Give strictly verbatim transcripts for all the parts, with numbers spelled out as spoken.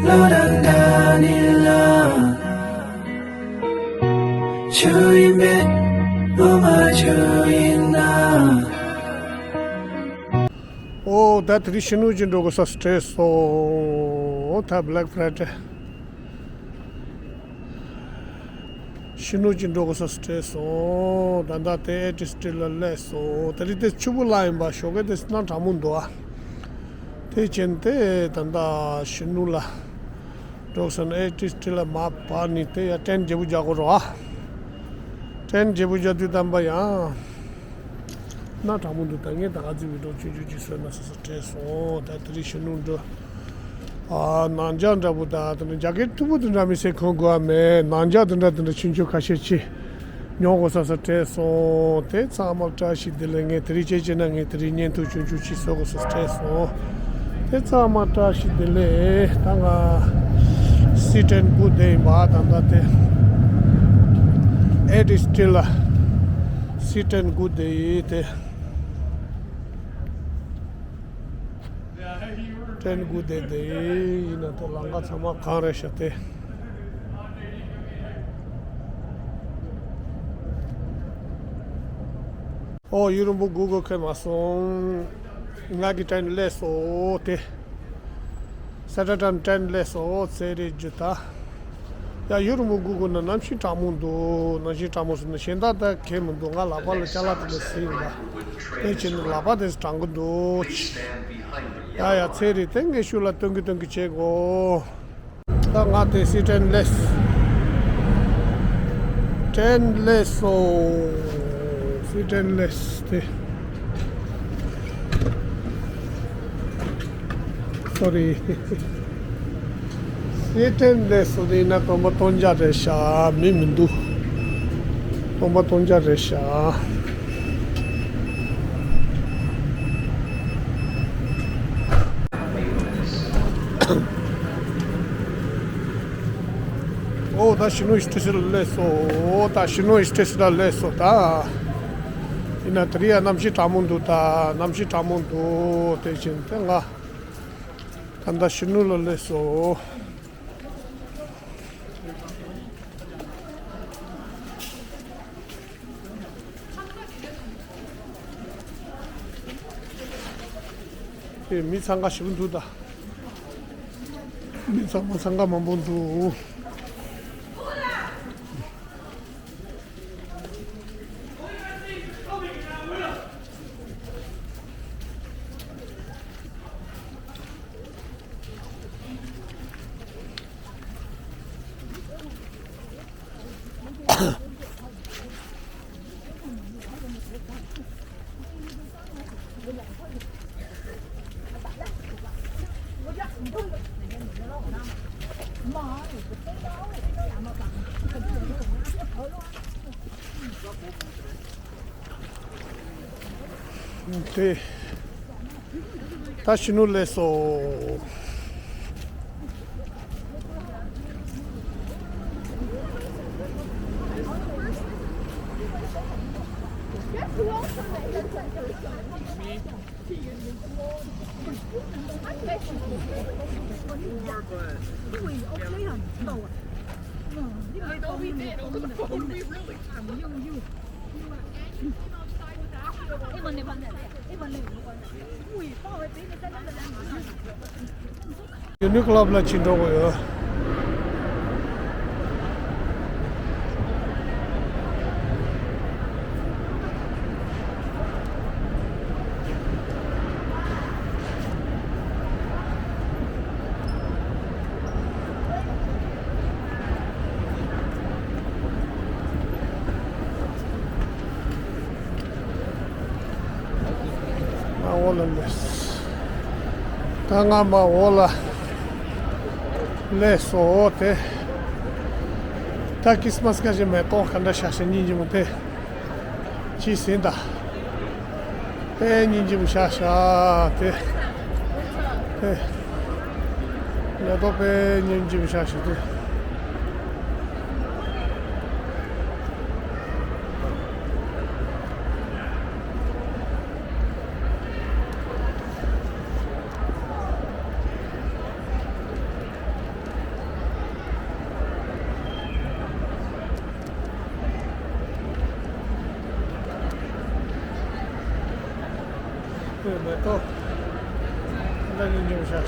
བློ་རང་འདྲ་ནི་ལ། ཆུ་ཡིན་མེད་བློ་མ་ཆུ་ཡིན་ན། ཨོ་ད་དེ་རིང་ཕྱི་ནང་གཅིག་འགྲོ་དགོས་ས་སྤྲད་སོང་། ད་Black Friday། ཕྱི་ནང་གཅིག་འགྲོ་དགོས་ས་སྤྲད་སོང་། ད་ལྟ་དེ་ཨེ་ཊི་སི་ཊི་ལ་སླེབས་སོང་། དེ་རིང་དེ་ཆུ་བུ་ལ་ཡིན་པ། ཞོགས་ཀས་དེ་སྣ་གྲང་མོ་འདུག་ཨ། དེ་བྱས་ནས་དེ་ད་ལྟ་ཕྱི་ནང་ལ་འགྲོ་ས་ན་ཨེ་ཊི་སི་ཊི་ལ་མར་བབས་ནས་དེ་ཡ་ཊེན་ཊི་བརྗེ་པོ་རྒྱག་དགོས་རེད་བ། ཊེན་ཊི་བརྗེ་པོ་རྒྱག་དུས་ཙམ་པ་ཡང་སྣ་གྲང་མོ་འདུག་ད་ངས་ད་ག་ཚོད་ཀྱི་འགྲོ་ཆུང་ཆུང་ཅིག་བཟོས་ན་ཟེར་ས་སྤྲད་སོང་། ད་དེ་རིང་ཕྱི་ནང་འགྲོ། ཨ། ནང་འཇགས་འདྲ་པོ་དང་དེ་ནས་རྒྱ་སྐད་མཐུག་པོ་དེ་འདྲ་མི་ཟེར་གོན་དགོས་པ་མེད། ནང་འཇགས་དེ་འདྲ་དེ་འདྲ་ཆུང་ཆུང་ཁ་ཤས་ཅིག་ཉོ་དགོས་ས་ས་སྤྲད་སོང་། དེ་ཚང་མ་བཀྲ་ཤིས་བདེ་ལེགས། ངས་དེ་རིང་ཅེ་ཅེ་ན་ངས་དེ་རིང་བརྙན་ཐུང་ཆུང་ཆུང་ཅིག་བཟོ་དགོས་ས་སྤྲད་སོང་། དེ་ཚང་མ་བཀྲ་ཤིས་བདེ་ལེགས། ད་ང་སི་ཊེན་སྒུག་བསྡད་ཡིན་པ། ད་ལྟ་དེ་ཨེ་ཊི་སི་ཊི་ལ་སི་ཊེན་སྒུག་བསྡད་ཡིན་དེ། ཊེན་ཊི་སྒུག་བསྡད་དེ་ཡིན་ན་དེ་ལམ་ཁ་ཚང་མ་གངས་རེད་ཤག་དེ། ཨོ་ཡུན་རིང་པོ་སྒུག་དགོས་ཁེལ་མ་སོང་། ང་གི་ཊེན་ཊི་སླེབས་སོང་དེ། སེ་ཊར་ཌེ་ཊེན་ཊི་སླེབས་སོང་། ཚེ་རིང་རྒྱུ་ད། ཡ་ཡུན་རིང་པོ་སྒུག་དགོས་ན་གནམ་གཤིས་གྲང་མོ་འདུག་གནམ་གཤིས་གྲང་མོ་སོང་ན་གཞན་དག་ད་གལ་མི་འདུག་ང་ལག་པ་ལ་ཅ་ལག་དེ་འདྲ་ཟིན་ཡིན་པ། དེ་བྱས་ན་ལག་པ་དེ་གྲང་གི་འདུག་ཡ་ཡ་ཚེ་རིང་དེ་ངས་ཤུལ་ལ་སྟོན་གི་སྟོན་གི་བྱེད་དགོས། ད་ང་དེ་སི་ཊེན་ཊི་སླེབས། ཊེན་ཊི་སླེབས་སོང་། སི་ཊེན་ཊི་སླེབས་དེ། སོ་རི། སི་ཊེན་ཊི་སླེབས་སོང་། དེ་ཡིན་ན་སྟོང་པ་སྟོང་རྐྱང་རེད་ཤག་མི་མི་འདུག་སྟོང་པ་སྟོང་རྐྱང་རེད་ཤག་ཨོ་ད་ཕྱི་ནང་ཨི་ཊི་སི་ཊི་ལ་སླེབས་སོང་། ཨོ་ད་ཕྱི་ནང་ཨི་ཊི་སི་ཊི་ལ་སླེབས་སོང་། ད་ཡིན་ན་དེ་རིང་ཡ་གནམ་གཤིས་གྲང་མོ་འདུག་ད་གནམ་གཤིས་གྲང་མོ་འདུག་དེ་བཞིན་དེ་ང་ད་ལྟ་ཕྱི་ནང་ལ་སླེབས་སོང་། ཨེ། མི་འཚང་ཁ་ཞེ་པོ་འདུག་ད། མི་ཚང་མ་འཚང་ཁ་མང་པོ་འདུག་དེ། ད་ཕྱི་ནང་སླེབས་སོང་། ཡུ་ནི་ཀླབ་ལ་ཅིག་འགྲོ་དགོས་ཡོད། ང་འོག་ལ་སླེབས། ད་ང་མར་འོག་ལ་སླེབས་སོང་། དེ་ད་ཁྲིས་མས་སྐད་ཆ་མེ་ཏོག་ག་འདྲ་ཤར་ཤར་སྙིང་རྗེ་མོ་དེ། ཅི་ཟིན་ད། དཔེ་སྙིང་རྗེ་མོ་ཤར་ཤག་དེ། དེ། མེ་ཏོག་དཔེ་སྙིང་རྗེ་མོ་ཤར་ཤག་དེ། མེ་ཏོག་འདི་ནི་འཇོག་བྱ།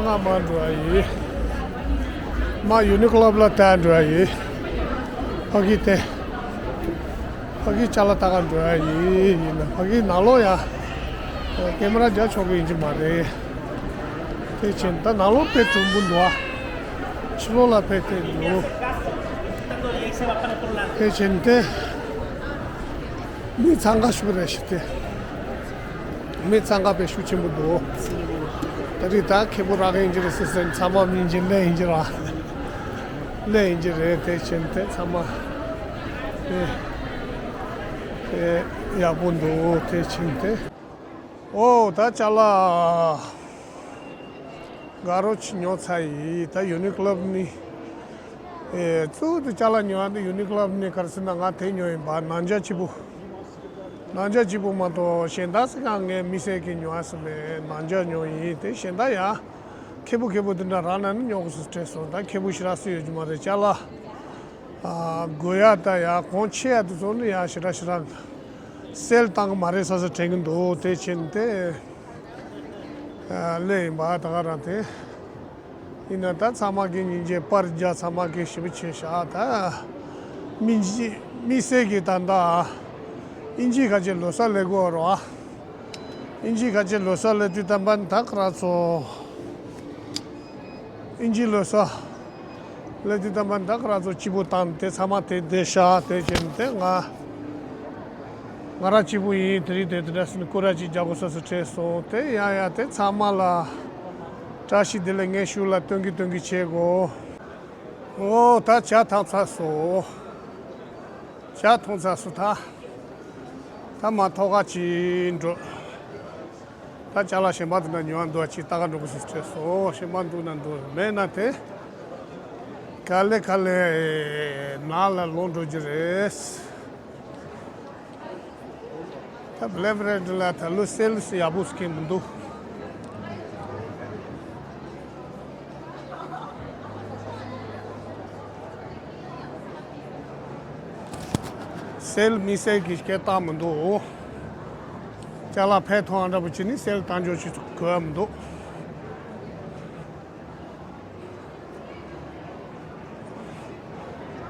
ང་མ་འགྲོ་ཡི། མ་ཡུ་ནི་ཀློབ་ལ་ལྟ་འགྲོ་ཡི། ཕ་གི་དེ། ཕ་གི་ཅ་ལག་ལྟ་ག་འགྲོ་ཡི། ཡིན་ན་ཕ་གི་ནང་ལོགས་ཡ། ཀེ་མ་ར་རྒྱག་ཆོག་གི་ཡིན་གྱི་མ་རེད། དེ་ཕྱིན་ད་ནང་ལོགས་དཔེ་གྲུང་པོ་འདུག་ཨ། ཕྱི་ལོགས་ལ་དཔེ་དེ་འདུག་དེ་ཕྱིན་དེ། མི་འཚང་ཁ་ཤུགས་རེད་ཤི་དེ། མི་འཚང་ཁ་དཔེ་ཤུགས་ཆེན་པོ་འདུག་ད་རེས་ད་ཁེ་པོ་རག་གི་ཡིན་གྱི་རེད་ཟེར་ཟེར་ཚང་མ་མིན་གྱི་ལས་ཡིན་གྱི་ར། ལས་ཡིན་གྱི་རེད། དེ་ཕྱིན་དེ་ཚང་མ། དེ་ཡག་པོ་འདུག་དེ་ཕྱིན་དེ། ཨོ་ད་ཅ་ལག་དགའ་རོགས་ཅིག་ཉོ་ཚར་ཡིན། ད་ཡུ་ནི་ཀློབ་ནི། ཨེ་གཙོ་བོ་དེ་ཅ་ལག་ཉོ་ཡ་དེ་ཡུ་ནི་ཀློབ་ནི་ག་རེ་ཟེར་ན་ང་དེ་ཉོ་ཡིན་པ། ནང་ཆ་གཅིག་པུ། ནང་ཆ་གཅིག་པུ་མ་གཏོགས་གཞན་དག་ཟེར་གང་ངས་མི་སེར་གྱི་ཉོ་ཡ་ཟེར་མེད། ནང་ཆ་ཉོ་ཡིན། དེ་གཞན་དག་ཡ། ཁེ་པོ་ཁེ་པོ་དེ་འདྲ་རག་ན་ནི་ཉོ་དགོས་སུ་སྤྲད་སོང་། ད་ཁེ་པོ་ཞེ་དྲག་སུ་ཡོད་ཀྱི་མ་རེད། ཅ་ལག་ཨ་དགོས་ཡ་ད་ཡ་གོང་ཆེ་ཡ་དེ་ཚོ་ནི་ཡ་ཞེ་དྲག་ཞེ་དྲག་སེལ་བཏང་གི་མ་རེད་ས་ས་དྲན་གི་འདུག་དེ་ཕྱིན་དེ་ཨ་ལས་ཡིན་པ་ད་ག་རང་དེ་ཡིན་ན་ད་ཚང་མ་གི་སྙིང་རྗེ་པར་རྒྱག་ཚང་མ་གི་ཞེ་པོ་ཆེ་ཤག་ད་མི་འཇི་མི་སེར་གི་ད་ད་ཨིན་ཇི་ཁ་ཆེ་ལོ་གསར་ལས་དགོས་རོ་ཨ། ཨིན་ཇི་ཁ་ཆེ་ལོ་གསར་ལས་དུས་ད་པན་ད་ག་ར་ཚོ། ཨིན་ཇི་ལོ་གསར་ལས་དུས་ད་པན་ད་ག་ར་ཚོ་སྐྱིད་པོ་བཏང་དེ་ཚང་མ་དེ་བསྡད་ཤག་དེ་བྱས་ནས་དེ་ང་ང་རང་སྐྱིད་པོ་ཡིན། དེ་རིང་དེ་དེ་འདྲ་ཟེར་ནས་སྐུ་ར་ཅིག་རྒྱག་དགོས་ས་སུ་བྲེལ་སོང་། དེ་ཡང་ཡང་དེ་ཚང་མ་ལ་བཀྲ་ཤིས་བདེ་ལེགས་ངས་ཤུགས་ལ་སྟོན་གི་སྟོན་གི་བྱེད་དགོས། ཨོ་ད་ཇ་འཐུང་ཚར་སོང་། ཇ་འཐུང་ཚར་སོང་། ད་ད་མ་ཐོག་ཁ་ཅིག་འགྲོ། ད་ཅ་ལག་གཞན་པ་དེ་འདྲ་ཉོ་བ་འདུག་ཅིག་ལྟ་ག་འགྲོ་དགོས་སུ་བྲེལ་སོང་། གཞན་པ་འདུག་ན་འདུག་མེད་ན་དེ་ག་ལེ་ག་ལེ་ནང་ལ་ལོག་འགྲོ་རྒྱུ་རེད། ད་བྷི་ལེབ་རེད་ལ་ད་ལོ་སེལ་སི་ཡག་པོ་སྐྱེ་མི་འདུག་སེལ་མི་སེལ་གྱི་སྐད་བཏང་མི་འདུག་ཅ་ལག་ཕལ་ཐོག་འདྲ་པོ་བྱས་ནས་སེལ་བཏང་འཇོག་བྱེད་དགོས་མི་འདུག་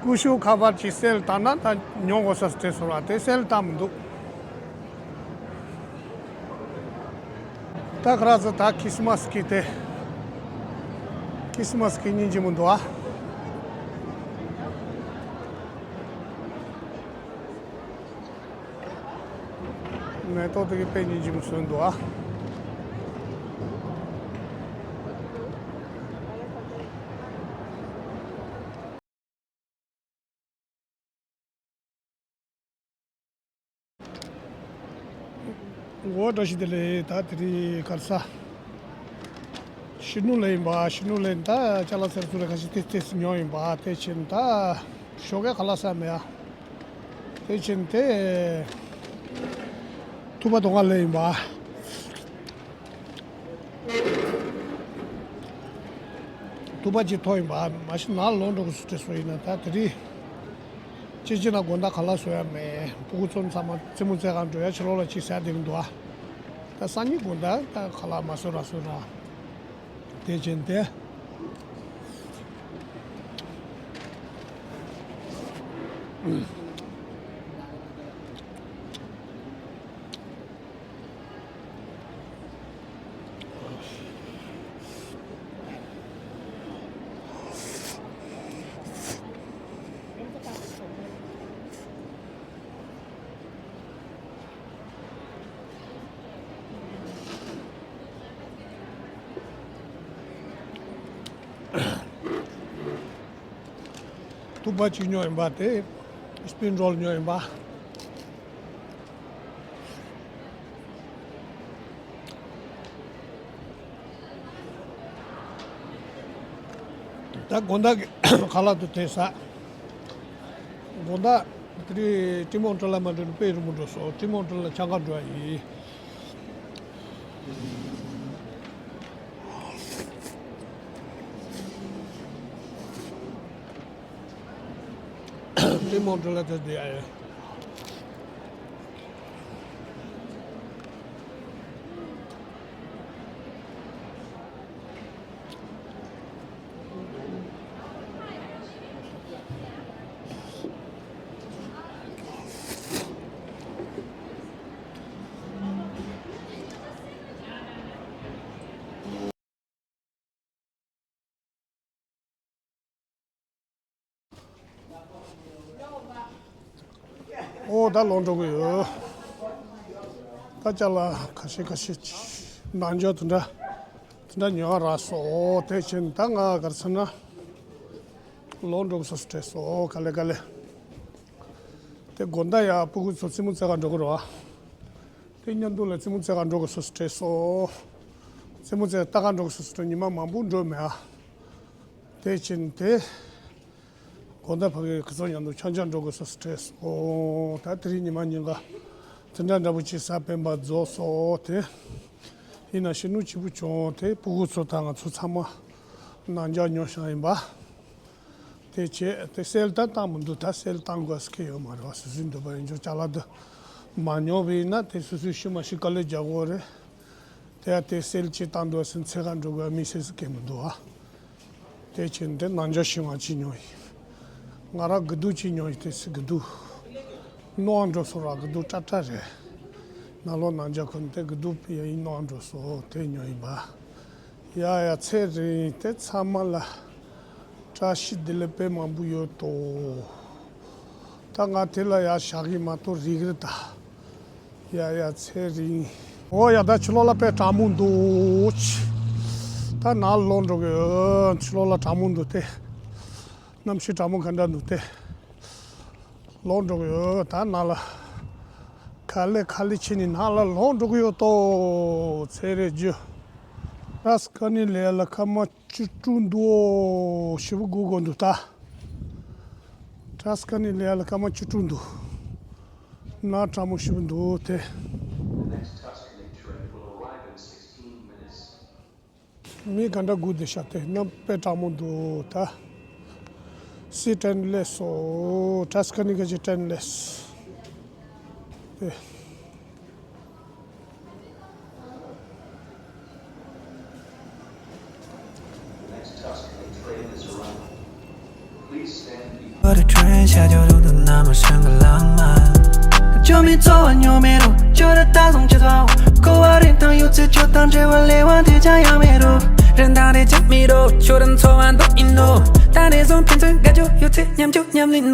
ཀུ་ཤུ་ཁ་པར་གྱི་སེལ་བཏང་ན་ད་ཉོ་དགོས་ས་སྤྲད་སོང་བ་དེ་སེལ་བཏང་མི་འདུག་ད་ཁ་ར་ཚོ་ད་ཁྲིས་མས་གི་དེ། ཁྲིས་མས་གི་ཉིན་གཅིག་མི་འདུག་ཨ། མེ་ཏོག་དེ་གི་དཔེ་ཉིན་གཅིག་མི་སོན་འདུག་ཨ། འོ་བཀྲ་ཤིས་བདེ་ལེགས། ད་དེ་རིང་གར་ས་ཤི་ནུ་ལ་ཡིན་པ། ཤི་ནུ་ལ་ཡིན་ད་ཅ་ལག་ཚེར་ཚུར་ཁ་ཤས་ཏེས་ཏེས་ཉོ་ཡིན་པ། དེ་ཕྱིན་ད་ཞོགས་ཀས་ཁ་ལག་ཟ་མེད་ཨ། དེ་ཕྱིན་དེ་ཐུག་པ་དོ་ང་ལ་ཡིན་པ། ཐུག་པ་ཅིག་ཐོག་ཡིན་པ། མ་གཞི་ནང་ལོག་འགྲོ་དགོས་སུ་བྲེལ་སོང་། ཡིན་ན་ད་དེ་རིང་ཅི་བྱེད་ན་དགོང་དག་ཁ་ལག་བཟོ་ཡ་མེད། ཕྲུ་གུ་ཚོ་ཚང་མ་རྩེད་མོ་རྩེ་གར་འགྲོ་ཡ། ཕྱི་ལོགས་ལ་ཅིག་ཟ་བསྡད་ཀྱི་འདུག་ཨ། ད་སང་ཉིན་དགོང་དག་ད་ཁ་ལག་མ་བཟོ་ར་བཟོ་ར། དེ་བྱས་ཏེ། ཐུག་པ་གཅིག་ཉོ་ཡིན་པ་དེ། སྤིན་རོལ་ཉོ་ཡིན་པ། ད་དགོང་དག་གི་ཁ་ལག་དུ་དེ་ཟ། དགོང་དག་དེ་རིང་ཀྲི་མོང་ཀྲི་ལ་མ་འགྲོ་ནས་དཔེ་རིང་པོ་འགྲོ་སོང་། ཀྲི་མོང་ཀྲི་ལ་ཆང་ཁ་འགྲོ་ཡ་ཡིན། མོ་འགྲོ་ལ་ཐོས་དེ་ཨ་ཡ། ཨོ་ད་ལོག་འགྲོ་གི་ཡོད། ད་ཅ་ལག་ཁ་ཤས་ཁ་ཤས་ཅིག་ནང་འཇོག་དེ་འདྲ་དེ་འདྲ་ཉོ་རག་སོང་། ཨོ་དེ་བྱས་ད་ང་ག་རེ་ཟེར་ན་ལོག་འགྲོ་གི་སོ་སོ་སྤྲད་སོང་། ག་ལེ་ག་ལེ། དེ་དགོང་དག་ཡ་སྤུ་གུ་ཚོ་རྩེད་མོ་རྩེ་ག་འགྲོ་གི་རེད་བ། དེ་མཉམ་དུ་ལ་རྩེད་མོ་རྩེ་ག་འགྲོ་གི་སོ་སོ་སྤྲད་སོང་། རྩེད་མོ་རྩེ་ལྟ་ག་འགྲོ་གི་སོ་སོ་སྤྲད། ཉི་མ་མང་པོ་འགྲོ་མེད་ཨ། དེ་བྱས་དེ། དགོང་དག་ཕ་གི་ཁི་ཚོ་མཉམ་དུ་འཆམ་འཆམ་འགྲོ་དགོས་སོ་སོ་སྤྲད་སོང་། ད་དེ་རིང་ཉི་མ་ཉིན་ག་དེ་འདྲ་འདྲ་པོ་ཅིག་གཟའ་སྤེན་པ་རྫོགས་སོང་། དེ་ཡིན་ན་ཤི་ནུ་ཆི་པུ་བྱུང་། དེ་སྤུ་གུ་ཚོ་དང་ང་ཚོ་ཚང་མ་ནང་འཇག་ཉོ་བཞག་ཡིན་པ། དེ་བྱས་དེ་སེལ་ད་བཏང་མི་འདུག་ད་སེལ་བཏང་དགོས་ཀྱི་ཡོད་མ་རེད་བ། སོ་སོའི་འདོད་པ་ཡིན་ཆོག་ཅ་ལག་འདི་མ་ཉོ་བ་ཡིན་ན་དེ་སོ་སོའི་ཤི་མ་ཤི་དཀའ་ལས་རྒྱག་དགོས་རེད། དེ་ཡ་དེ་སེལ་ཅིག་བཏང་འདུག་ཟེར་འཚོལ་ག་འགྲོ་དགོས་མི་སེལ་སུ་གས་མི་འདུག་ཨ། དེ་བྱས་འདི་ནང་འཇོག་ཤིང་བ་ཅིག་ཉོ་ཡིན། ང་རང་དགུ་དུ་ཅིག་ཉོ་ཡིན། དེ་སི་དགུ་དུ་རྣོ་བ་འགྲོ་སོང་ར། དགུ་དུ་སྲབ་སྲབ་རེད། ནང་ལོགས་ནང་འཇོག་ཁོ་ན་དེ་དགུ་དུ་ཡ་ཡིན་རྣོ་བ་འགྲོ་སོང་། དེ་ཉོ་ཡིན་པ། ཡ་ཡ་ཚེ་རིང་དེ་ཚང་མ་ལ། བཀྲ་ཤིས་བདེ་ལེགས་དཔེ་མང་པོ་ཡོད་དོ། ད་ང་དེ་ལ་ཡར་བཞག་གི་མ་གཏོགས་རིག་རེད་ད། ཡ་ཡ་ཚེ་རིང་། འོ་ཡ་ད་ཕྱི་ལོགས་ལ་དཔེ་གྲང་མོ་འདུག་ད་ནང་ལོག་འགྲོ་གི་ཡོད། ཕྱི་ལོགས་ལ་གྲང་མོ་འདུག་སྟེ། གནམ་གཤིས་གྲང་མོ་ག་འདྲ་འདུག་སྟེ། ལོག་འགྲོ་གི་ཡོད་ད་ནང་ལ། ག་ལེ་ག་ལེ་བྱས་ནས་ནང་ལ་ལོག་འགྲོ་གི་ཡོད་དོ། ཚེ་རེ་རྒྱུ། ར་སི་ཀ་ནི་ལེ་ལ་ཁ་མ། བཅུ་དྲུག་འདུག་ཞེ་པོ་སྒུག་དགོས་འདུག་ད། ཏྲ་སི་ཀ་ནི་ལེ་ཡ་ལ་སྐར་མ་བཅུ་དྲུག་འདུག་ན་གྲང་མོ་ཞེ་པོ་འདུག་དེ། མི་ག་འདྲ་སྒུག་བསྡད་ཤག་དེ་ན་དཔེ་གྲང་མོ་འདུག་ད། སི་ཀྲེན་སླེབས་སོང་། ཏྲ་སི་ཀ་ནི་ག་ཅི་ཀྲེན་སླེབས་སོང་། དེ། But the train ཤར་ཕྱོགས་རུ་དུ་ན་མ་ཤང་གི་ལམ་མ། ཅོ་མི་ཚོ་བ་ཉོ་མེ་རུ་ཅོ་ར་ད་སོང་ཅི་ཚོ་ཀོ་བ་རེ་དང་ཡོད་ཚེ་ཅོ་དང་འབྲེལ་བ་ལེ་བ་དེ་ཅང་ཡང་མེ་རུ་རེ་དང་རེ་ཅི་མི་རུ་ཅོ་ར་ཚོ་བ་འདུག་ཨིན་ནོ། ད་རེ་ཟུང་ཕན་ཚུན་དགའ་ཅོ་ཡོད་ཚེ་ཉམ་ཅོ་ཉམ་ལི་ནོ།